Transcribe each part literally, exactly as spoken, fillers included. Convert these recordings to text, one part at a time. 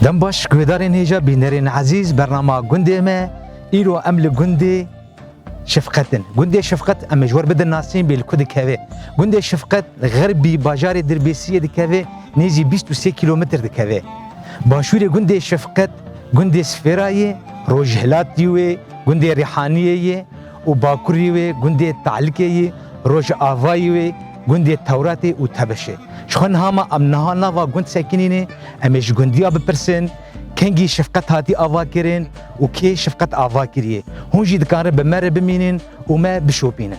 Dem baş, guhdarên hêja, bînerên ezîz, bernama Gundê Me, îro em li gundê Şefqet in. Gundê Şefqet, em ê ji we re bidin nasîn bê li ku dikeve. Gundê Şefqet, xerbî bajarê Dirbêsiyê dikeve, nêzî bîst û sê kîlometr dikeve. Başûrê gundê Şefqet, gundê Sifêra ye, rojhilatî wê, gundê Rîhaniyê ye, û bakurî wê gundê Talikê yî, rojavayî wê gundê Tewratê û Tebeşê. Ji xwe niha me em niha nava gund sekinînê, em ê ji gundiya bipirsin, kengî Şefqet hatî avakirin û kê Şefqet ava kiriye. Hûn jî dikarin bi me re bimînin û me bişopînin.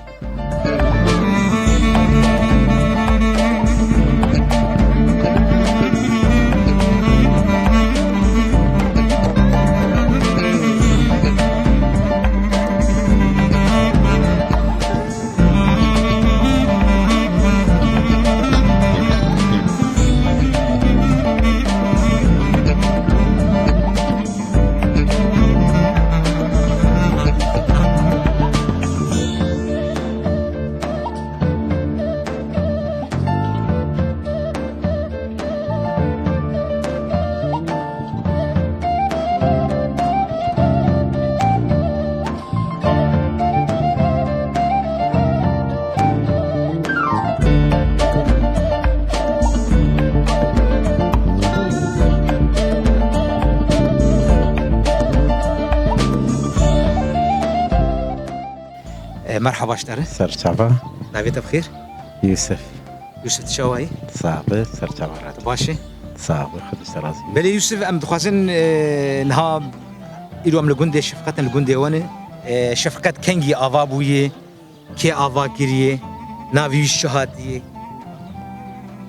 E, merhaba ji te re. Ser çava. Navê te bi xêr? Yusuf. Yusuf, tu çawa yî? Sax be, ser çava re. Tu baş î? Sax be, Xwedê ser razî. Belê Yusuf, em dixwazin, e, niha îro em li gundê Şefqet in, li gundê we ne. E, Şefqet kengî ava bûye, kê ava kiriye, navê wî ji çi hatiye?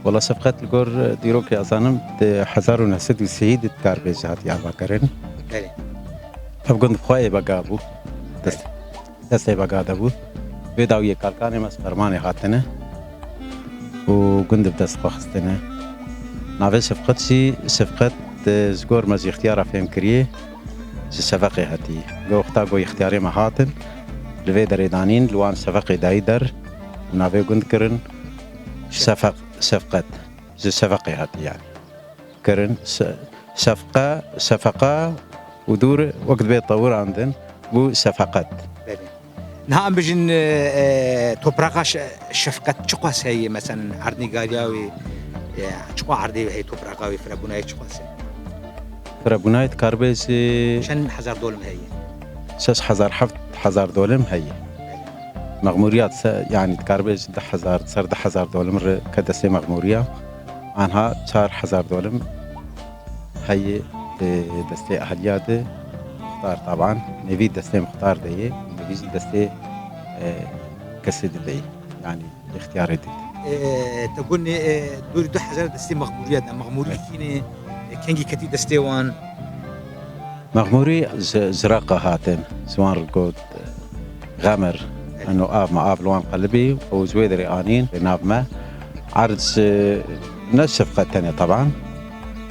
Wela Şefqet li gor, e, dîrokê ez zanim di hezar û neh sed û sêyî de dikar bê jî hatiye avakirin. Belê. Ev gund bi xwe ê bega bû. Dest. Destê vegade bû. Vê dawiyê kalkanê me ji Fermanê hatine û gund bi dest xwe xistine. Navê Şefqet jî, Şefqet, e, ji gor me ji îxtiyara fêm kiriye, ji şefeqê hetî. Lê wexta ku îxtiyarê me hatin, li vê derê danîn, li wan şefeqê dayî der û navê gund kirin Şefeq, Şefqet. Ji şefeqê hetî yani. Kirin, şe-, şefqe, şefeqa û dûr wek dibê tewirandin bû şefeqet. Belê. Niha em bijin, e, e, topraxa şe-, Şefqet çiqas heye, meselen, erdnîgariya wê, e, çiqas erdê heye, topraxa wê, firebûnayê çiqas heye? Firebûnayê dikar bê jî çend hezar dolim heye? Şeş hezar, heft hezar dolim heye. Belê. Mexmûriya se-, yani dikar bê jî deh hezar, ser deh hezar dolim re ke destê mexmûriya. Anha çar hezar dolim heye, e, destê ehliya de, muxtar taban, nevî destê muxtar de ye, nevî jî destê, e, kesê de ye. Yani îxtiyarê de. E, te got ne, e, dûrî du hezar destê mexmûriya de. Mexmûrî Evet. kî ne, e, kengî ketî destê wan? Mexmûrî ji, ji Reqa hatin, ji wan re got, Xemir, Evet. eno av me, av li wan qelibî û ji wê derê anîn nav me. Erd ji, ne Şefqet tenê taban.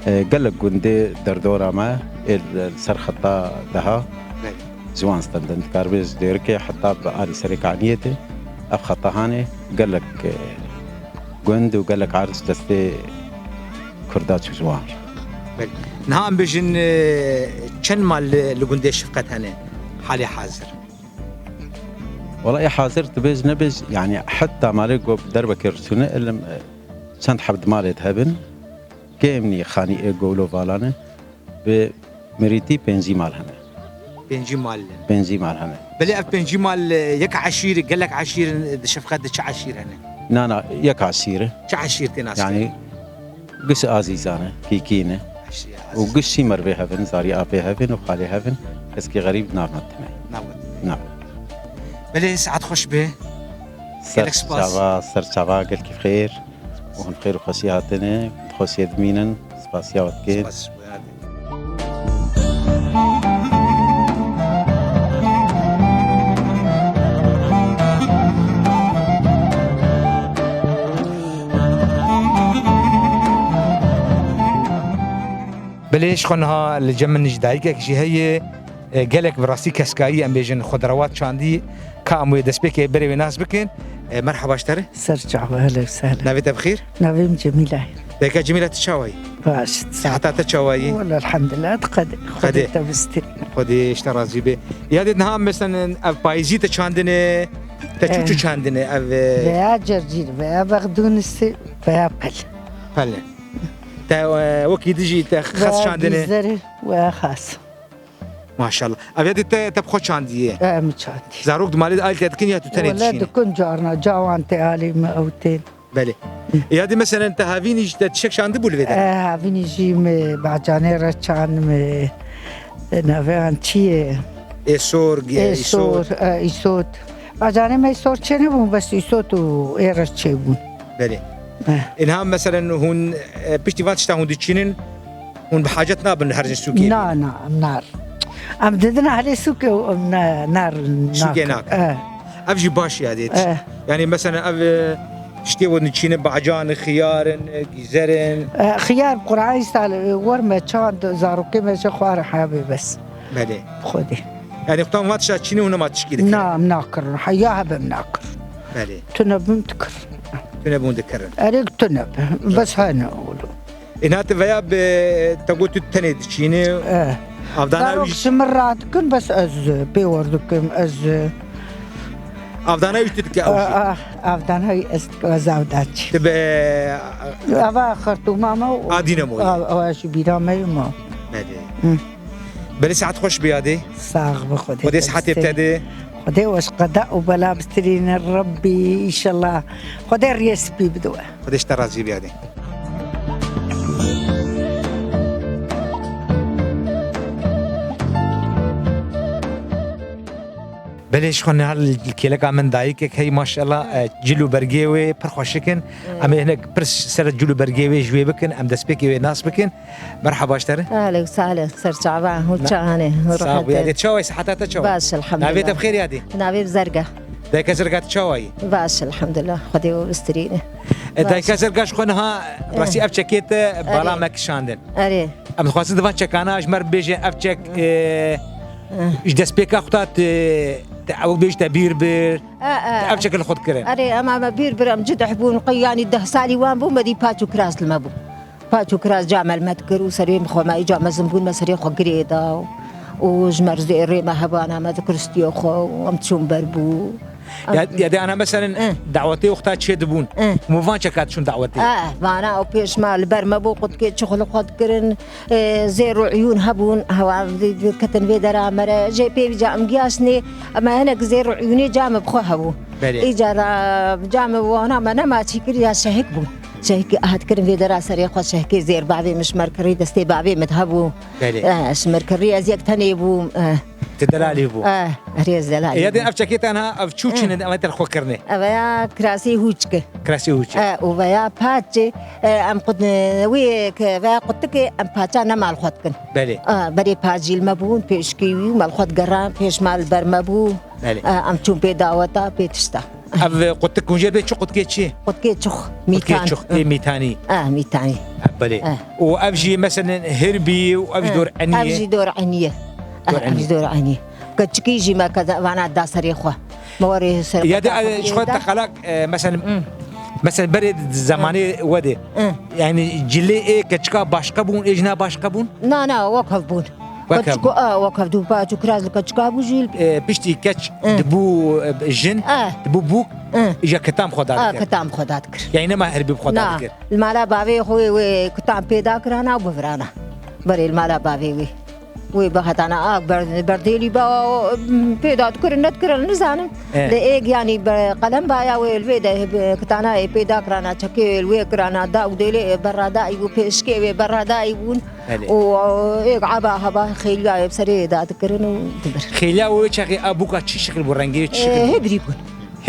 E, gelek gundê derdora me ê li, li ser xeta deha Evet. ji wan stendin. Dikar bê ji Dêrikê heta bi alî Serê Kaniyê de ev xeta hanê gelek, e, gund û gelek erd ji destê Kurda çû ji wan. Belê. Niha em bêjin, e, çend mal li, li gundê Şefqet hene halê hazir? Wela ê hazir dibêj nebêj, yani heta malê ku bi derbekê re çûne, ilim, e, çend heb di malê de hebin. Kêmnî xanî ê ku wilo vala ne, bi mirîtî pêncî mal hene. Pêncî mal. Pêncî mal hene. Belê ev pêncî mal, e, yek eşîr, gelek eşîr in, di Şefqet de çi eşîr hene? Na, na, yek eşîr e. Çi eşîr tê nas Yani, kirin? Giş azîzan e, kîkî ne. Eşîr û azîz. Giş jî mervê hevin, zarî apê hevin û xalê hevin, keskî xerîb nav me tine. Nav me tine. Na. Belê saet xweş be. Ser Gelek spas. çava, ser çava, gelkî xêr. Û hûn xêr û xweşî hatine, xweşiyê dimînin, spasiya we dikin. Spas ji bo yadê. Belê ji xwe niha li cem min ji dayikek jî heye. E, gelek bi rastî keskayî em bêjin xwedrawat çandî ka em wê destpêkê berê wê nas bikin. E, merheba ji te re. Ser çava, hele sehlen. Navê te bi xêr? Navê min Cemîle ye. Dayika Cemîle, tu çawa yî? Baş. Siheta te çawa yî? Wala elhamdulillah, qedê. Qedê. Xwedê te bistî. Xwedê ji te razî be. Yadê niha mesela ev payîzî te çandine, te çû çû Eh. çandine ev, e, Veya cercîr, veya bexdûnisi, veya pel. Pele. Te, e, wekî dijî te xes Veya çandine. Gîzeri, veya xas. Maşallah. Ev yadê te, te bi xwe çandiye. Em çandî. Zarok di malê de alî te dikin ya tu tenê Wala dişînî? Dikin carna, cawan tê alî me ew tên. Belê. Ya dî meselen te havînî jî te tiştek şandibû li vê derê? E, havînî jî me bacanê re çand me, e, navê an çi ye? Êsor, e, Êsor, îsot. E, îsot. Bacanê me îsor çênebûn, bes îsot û ê re çêbûn. Belê. E. Êniha meselen hûn, e, piştî van tişta hûn diçînin, hûn bi hacet nabin her ji sûkê? Na, na, em nar. Em didin ehlê sûkê û em ne, nar, Sûkê nak. Nak. E. Ev jî baş ya dê. E. Yani mesela ev, e, tiştê wo niçîne bacan, xiyar in, e, gîzer in. E, xiyar Qur'an îsal, e, wer me çand zarokê me ji xwar habe bes. Belê. Xwedê. Yani kutan vat şa çîne hûn ma tişkî dikin? Na, em nakirin. Heya hebim nakir. Belê. Tune bim dikir. Tune bûn dikirin. Erek tune bi. Bes hene oğlum. Êna tu veya bi te got tu tenê diçînî. Eh. Avdana Zarok wî ji min radikin, bes ez pê wer dikim, ez Avdana wî tu dike ew jî. Ah, ah, avdana wî ez dikim, ez avdan çi. Tu bi Ava xertûma me û Adîne moyî. Av, av ji bîra me ma. Belê. Hı. Belê saet xweş bi yadê. Sax bi Xwedê. Xwedê saetê te de. Xwedê weş qeda û bela bitirîne Rebbî, înşallah. Xwedê riyê spî bidiwe. Xwedê ji te razî biyadê. Belê ji xwe niha li kêleka min dayikek hey maşallah, e, cil û bergê wê pir xweşik in. Em ê hinek pirs ser cil û bergê wê ji wê bikin, em destpêkê wê nas bikin. Merhaba ji te re. Ahlen, sahlen, ser çava, hûn çawa ne, hûn Sağ ol, rehet ya in. De çawa ye, siheta te çawa ye? Baş, elhamdulillah. Navê te bi xêr ya dê? Navê Zerga. Dayika Zerga, tu çawa yî? Baş, elhamdulillah, Xwedê we bistirîne. E, Baş. Dayika Zerga ji xwe niha, rastî Eh. ev çekê te bala Erê. me kişandin. Erê. Em dixwazin di van çekana ji me re bibêje ev çek, Eh. e, Eh. ji destpêka xwe ta te, te ew bêj te bîr bir. Eh, eh. Te ev çek li xwe dikirin. Erê, em, em bîr bir, em cidih bûn, qey yanî deh salî wan bû, me dî paç û kiras li me bû. Paç û kiras camel me dikir û serê min xwe me îca mezin bûn, me serê xwe girê da û ji merzê rê me hebana me dikir stiyê xwe û em çûn ber bû. Ya, ya de ana meselen Eh. dawetê wexta çê dibûn. Eh. Hûn van çeka diçûn dawetê? Eh, vana û pêş me li ber me bû, qutkê çixul xwe dikirin, eh, zêr û uyûn hebûn, hewa di-, diketin vê dera me re, jê pê vîca em giyaştinê, em hinek zêr û uyûnê camê bi xwe hebû. Belê. Îca ra camê wana me nema çî kir ya şehik bûn. Şehikî hat kirin vê dera serê xwe şehikê zêr bavê min şmer kirî destê bavê min hebû. Belê. Eh, şmer kirî ez yek tenê bûm. Eh. Te delalî bû. Eh, erê ez delalî Ya de bûm. ev çekê tenha ev çû Eh. çînin ev te xwe kirine. Ev ya kirasî hûçke. Kirasî hûçke. Eh, û veya paçê, eh, em qut-, wê ke veya qutikê em paça nema li xwe dikin. Belê. Eh, berê pacîl me bûn, pêşkî wî me li xwe digeran, pêş me li ber me bû. Belê. Eh, em çûn pê daweta, pê tişta. Ev qutik hûn jê bê çi qutikê çi? Qutikê çix, Qutikê mîtan. çix, ê mîtanî. Ah, mîtanî. Ah, belê. Ah. Û ev jî meselen hir bî û ev jî Ah, dor enî ev ye. jî dor enî ye. Dor Ah, ev enî. jî dor enî. Keçikî jî me keza vana da serê xwe. Me warê ser Ya de, xwe e, ji xwe da. teqelak, e, meselen, Hmm. meselen berê zemanê Hmm. wedê. Hmm. Yani cilê ê keçika başqa bûn, ê jina başqa bûn? Na, na, wek hev bûn. Wek hev Keçik, bûn. a, wek hev dû paç û kiraz li keçika bû jî. E, piştî keç Eh. dibû, e, jin, Eh. dibû bûk, Eh. îja kitam xwe Eh, dadikir. kitam xwe dadikir. Yani nema herbî bi xwe Na, dadikir. li mala bavê xwe wê kitam pê dakirana û bivirana. Berê li mala bavê wê. Wê bihetana ak ber-, berdêlî ba, pê dadikirin, nedikirin, nizanim. Eh. Li êk yanî be-, qelem baya wê li vê de, be-, kitana ê pê dakirana, çekê li wê kirana, da û dêlê berra dayî bû, pêşkê wê berra dayî bûn. Belê. Û, êk aba heba xêliya wê bi serê dadikirin û dibir. Xêliya wê çaxê a bûka çi şekil bû, rengê çi şekil Ê, bû? Hibrî bûn.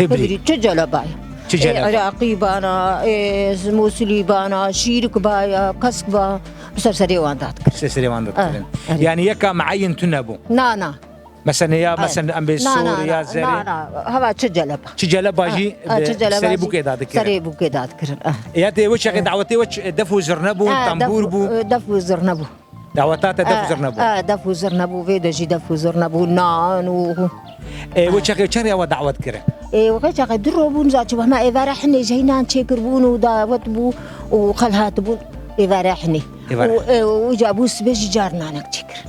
Hibrî. Hibrî, çi celeba ye? Çi Ê, celeba? Iraqî bana, ê, Mûsilî bana, şîrik baya, kesk ba, bi ser serê wan dadikirin. Ser serê wan dadikirin. Ah, evet. Yani yeka meeyin tune bû. Na, na. Mesela ya, Ay. mesela em bê Na, na, sor ya na, zerê. na, na. Hava çi celeba. Çi celeba Ah, jî ah, bi çi celeba serê jî bûkê dadikirin. serê bûkê dadikirin. Ah. Ya te wê çaxê Eh. dawetê wê çi, def û zirne bû, Eh, def tembûr û, bû. eh, def û zirne bû. Daweta te def û Eh, zirne bû. eh, def û zirne bû, vê de jî def û zirne bû, nan û Eh, wê Eh. çaxê çend rêya we dawet kirin? Ê, wexê çaxê du ro bûn, za çi hema êvara hinê jeynan çêkirbûn û dawet bû û xel hatibûn êvara hinê. Êvara. Û, ê, û ca bû sibê jî car nanek çêkir.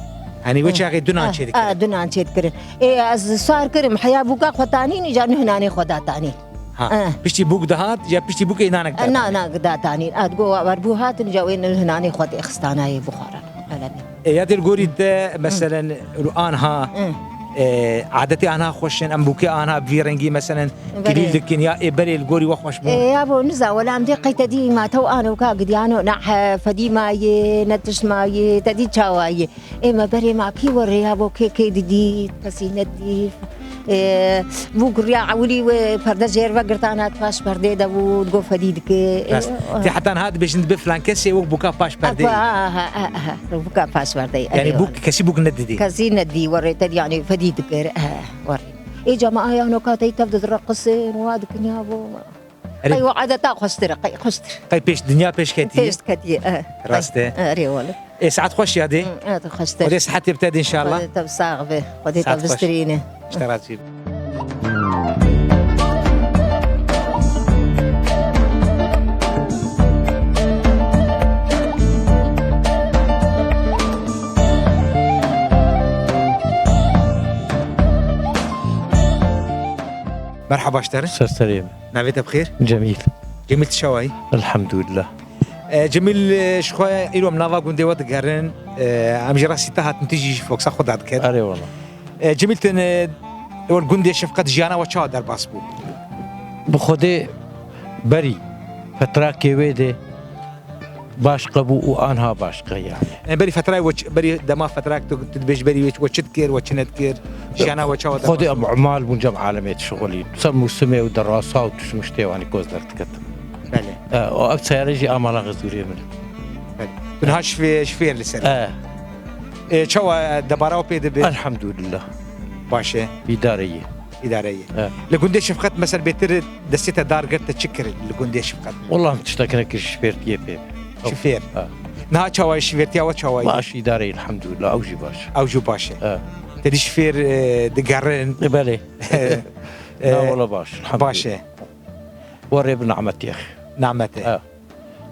Yanî wê çaxê du nan çêdikirin? Ha, du nan çêdikirin. Ê, ez sar kirim, heya bûka xwe tanîn, îca nuh nanê xwe datanîn. Ha, eh. Piştî bûk dihat, ya piştî bûkê nanek datanîn? Na, na, datanîn. A, digo, wer bû hatin, îca wê nuh nanê xwe tê xistanayê bixwarin. Belê. E, ya dê li gorî te, meselen, ru anha, Hı. e, adetê anha xweş in, em bûkê anha bi vî rengî, meselen, Belê. kilîl dikin, ya ê berê li gorî we xweş bû? E, ya bo, niza, wela em dê qey te dî ma tew ano ka gidiyano, ne, he, fedî mayê, ne tişt mayê, te dî çawayê. Ê, me berê ma kî werê ya bo, kê, kê didî, kesî nedî. Ê, bû guriya ewilî wê perde jêr vegirtan hat paş perdê de bû, digo fedî dike. Rast. Ê, Tê heta niha dibêjin dibê filan kesê wek bûka paş perdê. Ha, ha, ha, ha, bûka paş perdê. Yanî Erê, bûk, wele. Kesî bûk nedidî. Kesî nedî, werê te yanî fedî dikir. Ha, werê. Ê, cama aya no kateyî tev didireqisin, wa dikin ya bo. Erê. Qey wa adeta xweştir e, qey xweştir. Qey pêş, dinya pêş ketiye. Pêş ketiye, eh. Rast e. Qey, erê wele. Ê, saet xweş ya dê. Hı, evet, xweştir. Xwedê sihetê bide dê inşallah. Xwedê te bi sax be. Xwedê te Saet xweş. Bistirîne. Ji te razî. Merhaba, ji te re. Ser serê me. Navê te bi xêr? Cemîl. Cemîl, tu çawa yî? Elhamdulillah. E, Cemîl, e, ji xwe îro em nava gundê we digerin. E, em jî rastî te hatin, tu jî ji foksa xwe dadiket. Erê wala. E, Cemîl, tu ne, wer gundê Şefqet jiyana we çawa derbas bû? Bi Xwedê berî fetrakê wê de başqa bû û anha başqa yani. E, berî fetrayê we ç-, berî dema fetrak tu, tu dibêjî berî wê we çi dikir, we çi nedikir, jiyana we çawa Xwedê derbas bû? Em umal bûn cem alemê dişixulîn. Ser mûsimê û derasa û tişt miştê wanî koz derdiketin. Belê. E, o ev seyare jî amala xizûrê min. Belê. Tu niha ji fê-, ji fêr li ser. E. E, çawa debara we pê dibe? Elhamdulillah. Baş e. Îdare ye. Îdare ye. E. Li gundê Şefqet mesela bêtir destê te dar girt, te çi kir li gundê Şefqet? Wala em tiştekine kir ji fêrtiyê pê. Ji fêr. E. Niha çawa ye, ji fêrtiya we çawa ye? Baş, îdare ye, elhamdulillah, ew jî baş. Ew jî baş e. E. Te dî ji fêr, e, digerin. E, belê. E, Na, wala baş, elhamdulillah. Baş e. Werê bi nimetiyê. Nimet e. Ha.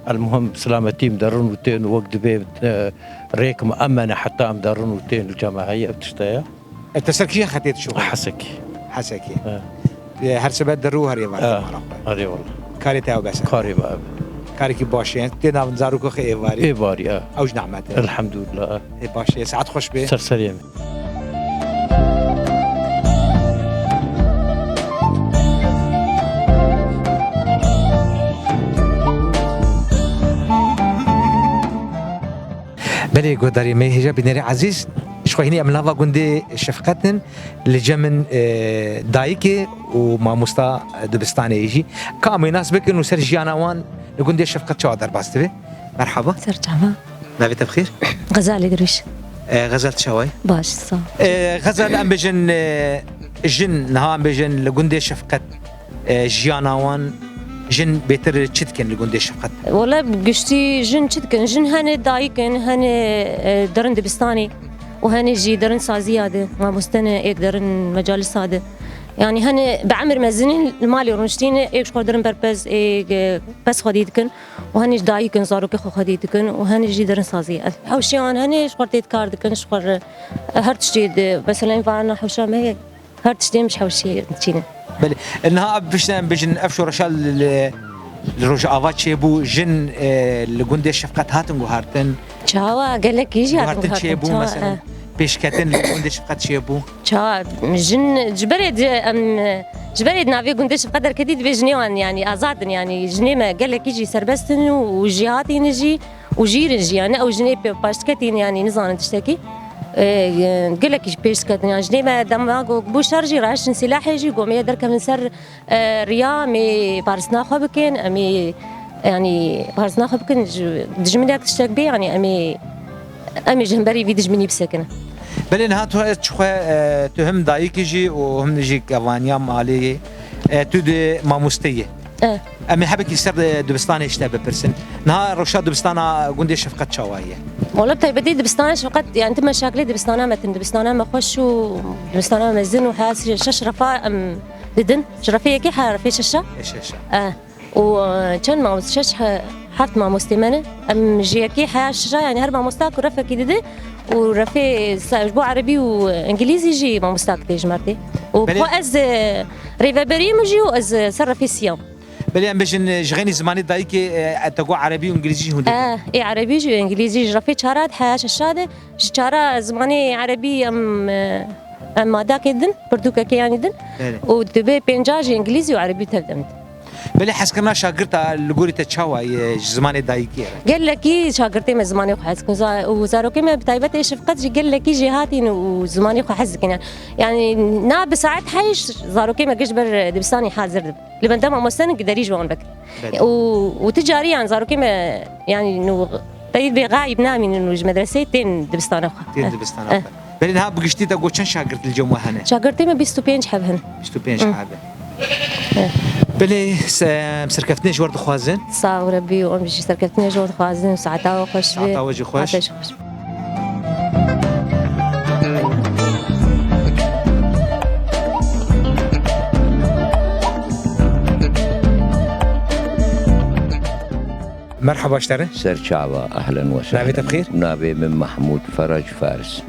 Elmuhim, silametî em derin û tên û wek dibê, e, rêk me emene heta em derin û tên li cem me heye, ev tişt e ya. E, te ser kîjan xetê dişuxulî? Hesekî. Hesekî. Ha. E, her sebe derû her êvar Ha, mala xwe. Erê wala. Karê te ew bes e? Karê me ev. Karekî baş e. Tê navin zarokê xwe êvarî. Êvarî, ha. Ew jî nimet e. Elhamdulillah, ha. Ê, baş e. Saet xweş be. Ser serê me. Belê, guhdarê me, hêja bînerê ezîz, ji xwe hînî em nava gundê Şefqet in, li cem min, e, dayikê û mamosta dibistanê jî. Ka em wê nas bikin û ser jiyana wan li gundê Şefqet çawa derbas dibe? Merhaba. Ser çava. Navê te bi xêr? Xezalê Dirwîş. E, Xezal, tu çawa yî? Baş, sağ ol. E, Xezal, em bêjin, e, jin, niha em bêjin li gundê Şefqet, e, jiyana wan, jin bêtir çi dikin li gundê Şefqet? Wele giştî jin çi dikin? Jin hene dayik in, hene, e, derin dibistanê û hene jî derin saziya de, mamoste ne, êk derin mecalisa de. Yanî hene bi emir mezin in, li malê rûniştîne, êk ji xwe derin berpez, êk, e, pez xwedî dikin. Û henî ji dayik in, zarokê xwe xwedî dikin û henî jî derin sazî. Hewşê wan henî ji xwe tê kar dikin, ji xwe re her tiştê di, mesela, varna hewşa me ye, her tiştê em ji hewşê diçînin. Belê. Niha ev pişt em bêjin, ev şoreşa li, li, li Rojava çêbû, jin, e, li gundê Şefqet hatin guhartin. Çawa, gelekî jî hatin Guhartin guhartin. Çêbû, Çawa, mesela, e. Pêşketin li gundê Şefqet çêbû. Ça, jin ji berê di, em, ji berê di navê gundê Şefqet derketî, divê jinê wan, yanî, azad in, yanî, jinê me gelekî jî serbest in û, û jêhatî ne jî û jîr in jî, yanî, ew jinê pê paşdiketîn, yanî, nizanin tiştekî. E, e, gelekî jî pêş diketin, yanî, jinê me dema ku bû şer jî, rahiştin sîlahê jî, ku em ê derkevin ser, e, riya, em ê paristina xwe bikin, em ê, yanî, paristina xwe bikin, ji, dijminek tiştek bê, yanî, em ê, em ê ji hemberî vî dijminî bisekinin. Belê, niha tu ez çi xwe, e, tu him dayikî jî û him jî kevaniya malê yê, e, tu dê mamoste yê. E. Em ê hebekî ser, e, dibistanê ji te bipirsin. Niha rewşa dibistana gundê Şefqet çawa ye? Wala bi taybetî dibistana Şefqet, yani tu meşaklê dibistana me tin, dibistana me xweş û dibistana me mezin û her şeş refa em didin. Ji refê yekê heya refê şeşa. Ê şeşa. E, û, e, çend mamos-, şeş he-, heft mamostê me ne. Em ji yekê heya şeşa, yani her mamosta ku refekî dide û refê se-, ji bo erebî û îngilîzî jî mamostak tê ji me re tê. Û Belê. Xwe ez, e, rêveberiyê min jî û ez, e, ser refê siyam. Belê em bêjin, e, ji xênî zimanê dayikê, e, e, te got erebî û îngilîzî jî hûn didin. E, ê erebî jî û îngilîzî ji refê çara de heya şeşa de. Ji çara zimanê erebî em, e, em madakê din, pirtûkekê yanî din. Belê. Û dibê pênca jî îngilîzî û erebî tev de em din. Belê hezkirina şagirta li gorî te çawa ye ji zimanê dayikê re? Gelekî şagirtê me zimanê xwe hez dikin. Za-, û zarokê me bi taybet ê Şefqet jî gelekî jêhatî ne û zimanê xwe hez dikin. Yani, na bi saet heşt zarokê me giş ber dibistanê hazir dibin. Li benda mamoste ne giderî ji wan vekir. Belê. Û, û ti carî yan zarokê me, yani, nû teyîd bê xayib namînin û ji medreseyê tên dibistana xwe. Tên Eh. dibistana Eh. xwe. Belê niha bi giştî te got çend şagirt li cem we hene? Şagirtê me bîst û pênc heb hin. Bîst û pênc Hı. heb in. Eh. Belê se-, serkeftinê ji we dixwazin. Sağ ol Rebî û em jî serkeftinê ji we dixwazin. Saeta we xweş be. Saeta we jî xweş. Saeta we jî xweş. Merhaba ji te re. Ser çava, ehlen we sehlen. Navê te bi xêr? Navê min Mahmud Ferec Faris.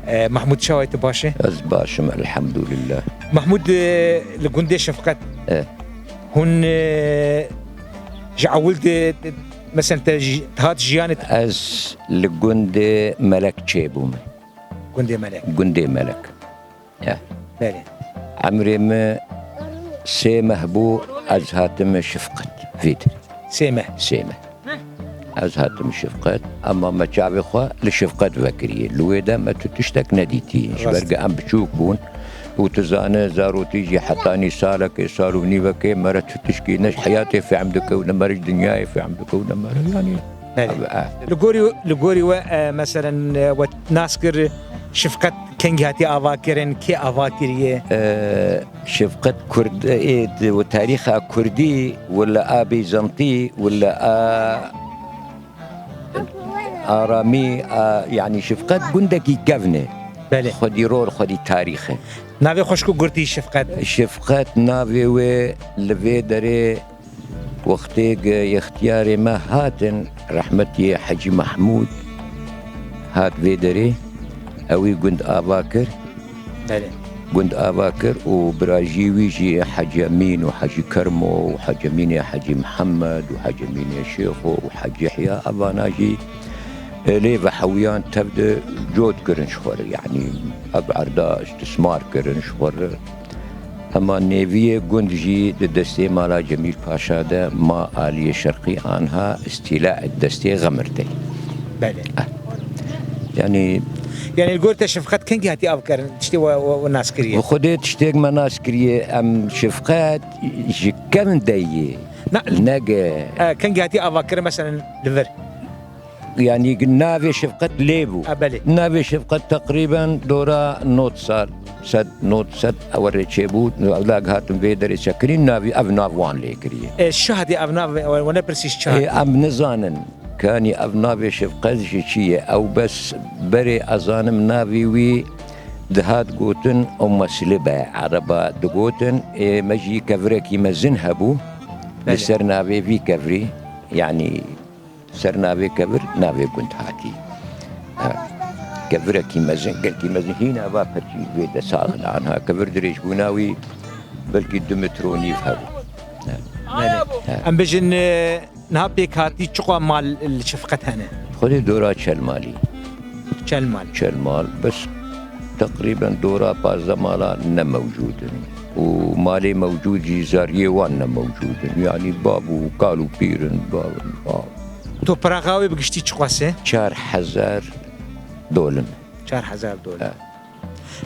E, Mahmud, çawa yî, tu baş î? Ez baş im, elhamdulillah. Mahmud, e, li gundê Şefqet. E. Hûn, e, ji ewil de, de, mesela te ji, te hat jiyanê te? Ez li gundê Melek çêbûme. Gundê Melek. Gundê Melek. Ya. Belê. Emrê min sê meh bû, ez hatime Şefqet. Vê derê. Sê meh. Sê meh. Ez hatim Şefqet, ema me çavê xwe li Şefqet vekiriye. Li wê de me tu tiştek nedîtî. Ji ber Rast. Ge em biçûk bûn û tu zane zarotî jî hetanî salekê, sal û nîvekê me re tu tişkî ne ji heyatê fehm dike û ne me re ji dinyayê fehm dike û ne me re, yanî, Belê. Ev, e. Li gorî, li gorî we, e, meselen, e, we nas kir, Şefqet kengî hatiye avakirin, kê ava kiriye? E, Şefqet Kurd, e, di, û tarîxa Kurdî, wila a Bîzantî, wila a Aramî, a, yanî Şefqet gundekî kevn e. Belê. Xwedî rol, xwedî tarîx e. Navê xweşik û gurtî Şefqet? Şefqet navê wê li vê derê Wextê ge yextiyarê me hatin, rehmetiyê Hecî Mehmûd hat vê derê, ewî gund ava kir. Belê. Gund ava kir û birajî wî jî Hecî Emîn û Hecî Kermo û Hecî Emînê Hecî Mihemed û Hecî Emînê Şêxo û Hecî Yehya, evana jî, e, lê ve hewiyan tev de cot kirin ji xwe re, yanî ev erda istismar kirin ji xwe re. Hema nêviyê gund jî di destê mala Cemîl Paşa de ma aliyê şerqî anha îstîla destê Xemir tey. Belê. Ah. Yanî Yanî li gor te Şefqet kengî hatî avkirin? Tiştê we, we, we nas kiriye? Bi Xwedê tiştêk me nas kiriye. Em Şefqet ji kevn de yê. Na- Nege. E, kengî hatî avakirin, meselen, li vir? Yanî navê Şefqet lê bû. Ha, belê. Navê Şefqet teqrîben dora nod sal, sed, nod, sed ew re çêbû. Ewlag hatin vê derê çekirîn, navî, ev nav wan lê kiriye. E, şahidê ev nav, we, we nepirsî ji çi Ê, hatî? Em nizanin. Kanî ev navê Şefqet ji çi ye? Ew bes berê ez zanim navê wî dihat gotin, Umm Silibe, Ereba digotin. Ê, me jî kevirekî mezin hebû. Li Belê. Ser navê vî kevirî, yanî Ser navê kevir, navê gund hatî. Ha. Kevirekî mezin, gelkî mezin, hîna va perçî vê de saxin. Anha kevir dirêjbûna wî belkî du metr û nîv hebû. Ha. Belê. Ha. Em bêjin, e, niha pêkhatî çiqa mal li Şefqet hene? Xwedê dora çel malî. Çel mal. Çel mal, bes teqrîben dora pazdeh mala ne mewcûd in. Û malê mewcûd jî zariyê wan ne mewcûd in. Yanî bab û kal û pîr in, bab in, bab. Topraxa wê bi giştî çiqas e? Çar hezar dolim. Çar hezar dolim. He.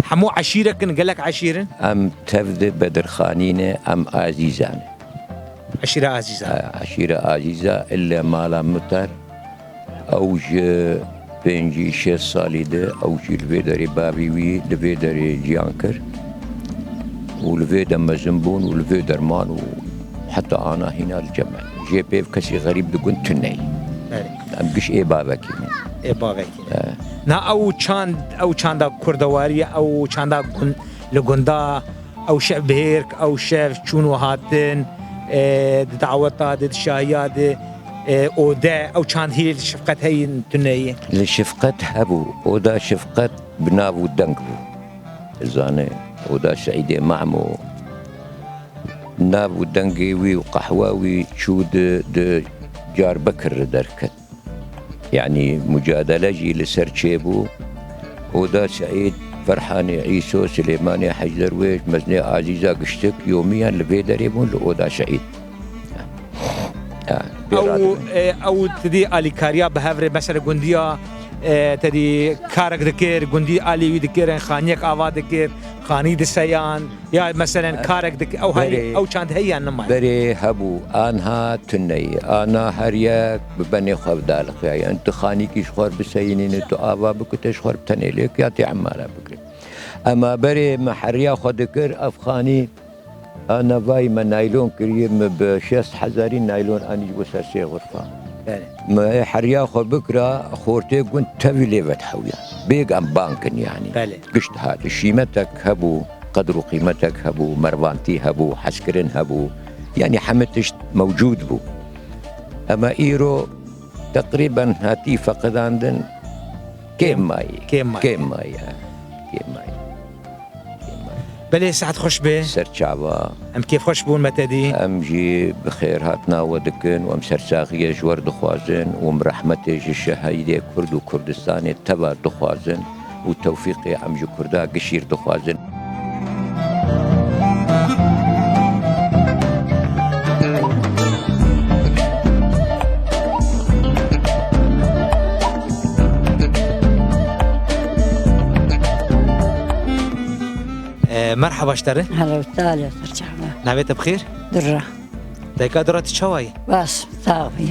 Hemû eşîrek in, gelek eşîr in? Em tev di Bedirxanî ne, em Azîza ne. Eşîra Azîza. He, eşîra Azîza, ille mala Mitar. Ew ji pêncî şêst salî de, ew jî li vê derê bavî wî li vê derê jiyan kir û li vê de mezin bûn û li vê derman û heta ana hîna li cem me. Jê pêv kesî xerîb di gund tune ye. Belê. Em giş ê bavekî ne. Ê bavekî ne. He. Na ew çand, ew çanda kurdewarî, ew çanda gun-, li gunda Ew şev bihêrk, ew şev çûn û hatin, e, di daweta de, di şahiya de, e, ode, ew çand hî li şefqet heyin tuneyê? Li şefqet hebû. Oda şefqet bi nav û deng bû. Zane, oda Seîdê Mahmû. Nav û dengê wî û qehwa wî çû di, di Diyarbekir re derket. Yanî mucadele jî li ser çêbû. Oda Seîd, Ferhanê Îso, Silêmanê Heyderwêj, Mezinê Azîza Giştik, yomiyan li vê derê bûn li Oda Seîd. Ha, pê Ew, radibin. E, ew tedî alîkariya bi hev re, mesela gundiya, e, tedî karek dikir, gundî alî wî dikirin, xaniyek ava dikir, xanî diseyan, ya meselen karek dik-, ew hayê, Berê, ew çand heye yan nemaye? Berê hebû, anha tuneyê. Ana her yek bi benê xwe daliqiya. Yani tu xanîkî ji xwe biseyînîne, tu ava bikute ji xwe bi tenê lê ya tê emara bikire. Ema berê me heriya xwe dikir, ev xanî a nevayî me naylon kiriye, me bi şêst hezarî naylon anî ji bo ser sê xurfa. Belê. Me heriya xwe bikira, xortê gund tevî lê vedihewya. Bêg em bankin yani. Belê. Gişt hat. Şîmetek hebû, qedr û qîmetek hebû, mervantî hebû, hezkirin hebû. Yani heme tişt mewcûd bû. Ema îro teqrîben hatî feqidandin kêm mayî. Kêm mayî. Kêm mayî, ha. Kêm mayî. Kêm mayî. Belê, saet xweş be. Ser çava. Em kêfxweş bûn me te dî. Em jî bi xêr hatina we dikin û em sersaxiyê ji we re dixwazin û em rehmetê ji şehîdê Kurd û Kurdistanê teva dixwazin û tewfîqê em ji Kurda gişî re dixwazin. E, merheba ji te re. Hela û talê, ser çava. Navê te bi xêr? Dura. Dayika Dura, tu çawa yî? Baş, sax bî.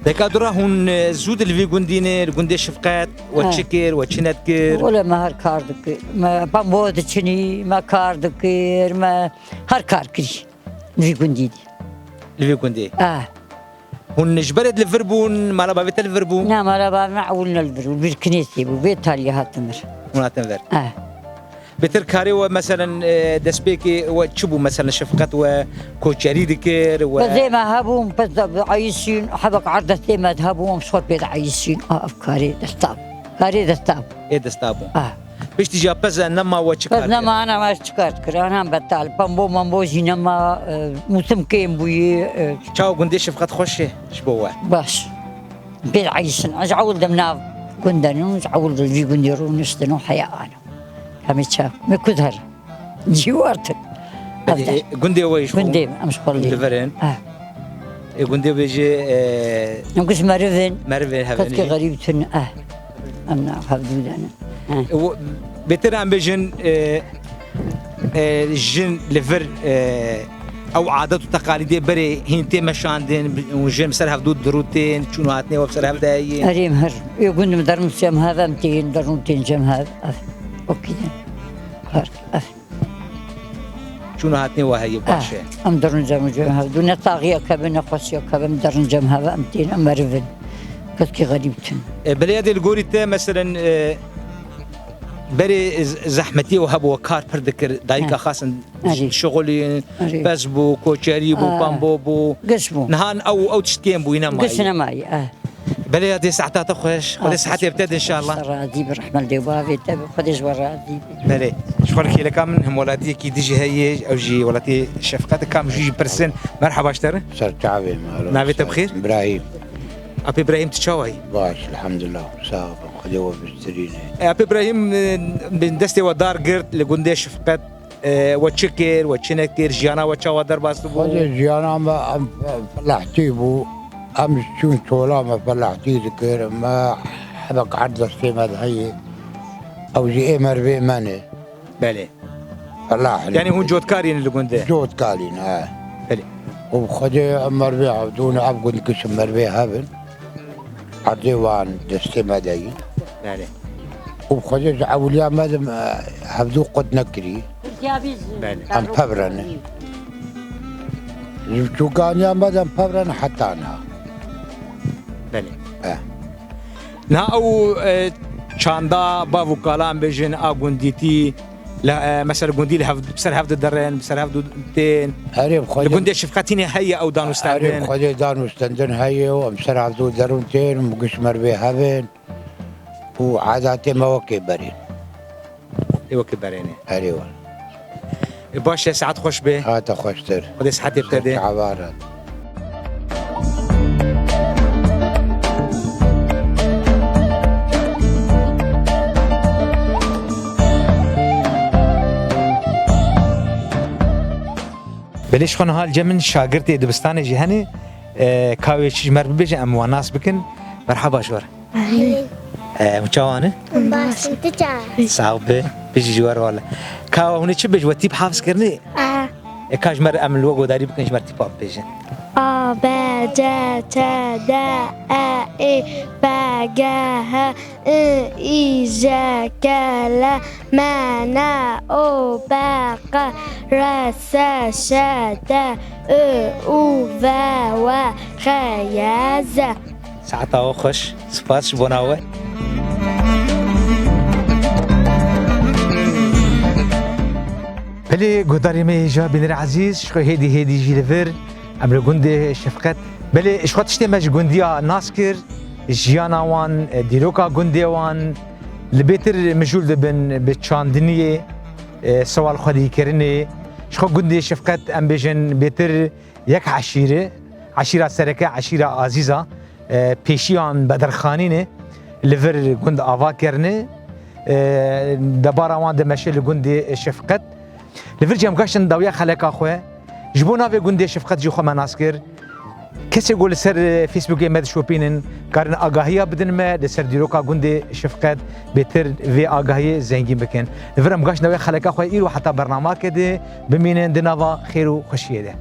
Dayika Dura, hûn, e, zû di li vî gundî ne, li gundê Şefqet, we Ha. çi kir, we çi nedikir? Wele me her kar dikir. Me pembo diçinî, me kar dikir, me her kar kirî. Li vî gundî dî. Li vî gundî? Ah. Hûn ji berê li vir bûn, mala bavê te li vir bû? Na, mala bavê me ewil ne li vir bû, vir Kinêsê bû, vê taliyê hatin vir. Hûn hatin vir? Ah. Bêtir karê we, meselen, e, destpêkê we çi bû? Meselen, Şefqet we koçerî dikir, we Pezê me hebûn, pez de eyîşîn, hebek erd destê me de hebûn, em şor pê de eyîşîn. A, ev karê desta bû. Karê desta bû. Ê desta bû. Ah. Piştî jî pez nema we çi kar kir? Pez nema ana me çi kar kir? Ana betal. Pembo membo jî nema, e, mûsim kêm bûyî, e. Çawa gundê Şefqet xweş e ji bo we? Baş. Pê de eyîşin. Ez ewil dem nav gundenin, ez ewil de vî gundê rûniştin û heya ana. Hemî çav. Me ku der. Cîwartin. Belê, e, gundê we ji xwe? Gundê em ji xwe lê. Li vir in. Ah. E, gundê we jî, e, em giş meriv in. Meriv in, hevin Ketkê jî. Xerîb tun, ah. Em na hevdû de ne. Ah. E, wo-, bêtir em bêjin, e, e, jin li vir, e, ew adet û teqalîdê berê hîn tê meşandin, û jin ser hevdû dirûtên, çûn û hatinê we bi ser hev de heye? Erê, em her. Ê gund em derûn cem hev, em tên derûn tên cem hev. Ev. Okî de. Her. Ev. Çûn û hatinê we heye, baş e. Ah, em derûn cem cem hev. Du ne taxiyek hebe, ne xweşiyek hebe, em derûn cem hev, em tên, em meriv in. Ketkî xerîb tun. E, belê ya dê li gorî te, meselen, e, berê z-, zehmetiyê we hebû, we kar pir dikir, dayika He. xasin Erê. Şixulî, Erê. pez bû, koçerî bû, Ah. pambo bû. Giş bû. Nihan ew, ew tişt kêm bûyî, nemayî. Giş nemayî, eh. Belê ya dê saeta te xweş. Xwedê Ah, sihetê bi te de inşallah. Xwedê razî bi rehmet dê bavê te bi. Xwedê ji we razî bi. Belê. Ji xwe li kêleka min hemwelatiyekî dijî heye, ew jî welatiyê Şefqet, kam jî jî pirsin. Merheba ji te re. Ser çavê me, alo. Navê te bi xêr? Îbrahîm. Apê Îbrahîm, tu çawa yî? Baş, elhamdulillah. Sağ ol. Xwedê we bihiştirîne. E, Apê Îbrahîm, e, destê we dar girt li gundê Şefqet. E, we çi kir, we çi nekir, jiyana we çawa derbas bû? Xwedê jiyana me em, em felahtî bû. Em ji çûn çola me felahtî dikir. Me hebek erd destê me de heye. Ew jî ê merivê me ne. Belê. Felah. Yanî hûn cotkarî ne li gund de? Cotkarî ne, he. Belê. Û bi Xwedê em merivê hevdû ne, ev gund giş merivê hev in. Erdê wan destê me de yî. Belê. Û bi Xwedê ji ewiliya me de me hevdû qut nekirî. Belê. Em pevre ne. Ji çûkaniya me de em pevre ne heta niha. Belê. Eh. Niha ew, e, çanda bav û kalan bêjin a gundîtî, La, e, mesela gundî li hev, bi ser hev diderin, bi ser hev du-, tên. Erê, bi Li Xwedê, gundê Şefqetînê heye ew erê, bi danûstendin. Xwedê danûstendin heye û em ser hev diderin tên û giş me re bê hevên û edatê me wekê berê. Ê wekî berêne. Erê wele. Ê baş e, saet xweş be. Ha, te xweştir. Xwedê sihetê bi te de. Çavar e. Belê, ji xwe niha li cem min şagirtê dibistanê jî hene. E, ka wê çi ji me re bibêje, em wan nas bikin. Merhaba ji we re. Erê. E, hûn çawa ne? Em baş in, tu çawa? Sax be, bijî ji we re wele. Ka hûn ê çi bêj, we tîp hafz kirinê? A. E, ka ji me re em li we godarî bikin, ji me re tîpa bibêjin. A, B, C, Ç, D, E, Ê, F, G, H, I, J, K, L, M, N, O, P, Q, R, S, Ş, T, Ö, U, V, W, X, Y, Z. Saeta we xweş. Spas ji bona we. Belê, guhdarê me hêja, bînerê ezîz, ji xwe hêdî hêdî jî li vir em li gundê Şefqet. Belê, ji xwe tiştê me ji gundiya nas kir, jiyana wan, dîroka gundê wan, li bêtir mijûl dibin bi çandiniyê, e, sewal xwedîkirinê. Ji xwe gundê Şefqet, em bêjin bêtir yek eşîre, eşîra sereke, eşîra Azîza, e, pêşiyan Bedirxanî ne, li vir gund ava kirine, e, debara wan dimeşe li gundê Şefqet. Li vir cem gaştin dawiya xeleka xwe. Ji bo navê gundê Şefqet jî xwe me nas kir. Kesê ku li ser, e, Facebookê me dişopînin, karin agahiya bidin me, li ser dîroka gundê Şefqet bêtir vê agahiyê zengîn bikin. Li vir em gaştin dawiya xeleka xwe, îro heta bernameke di bimînin di nava xêr û xweşiyê de.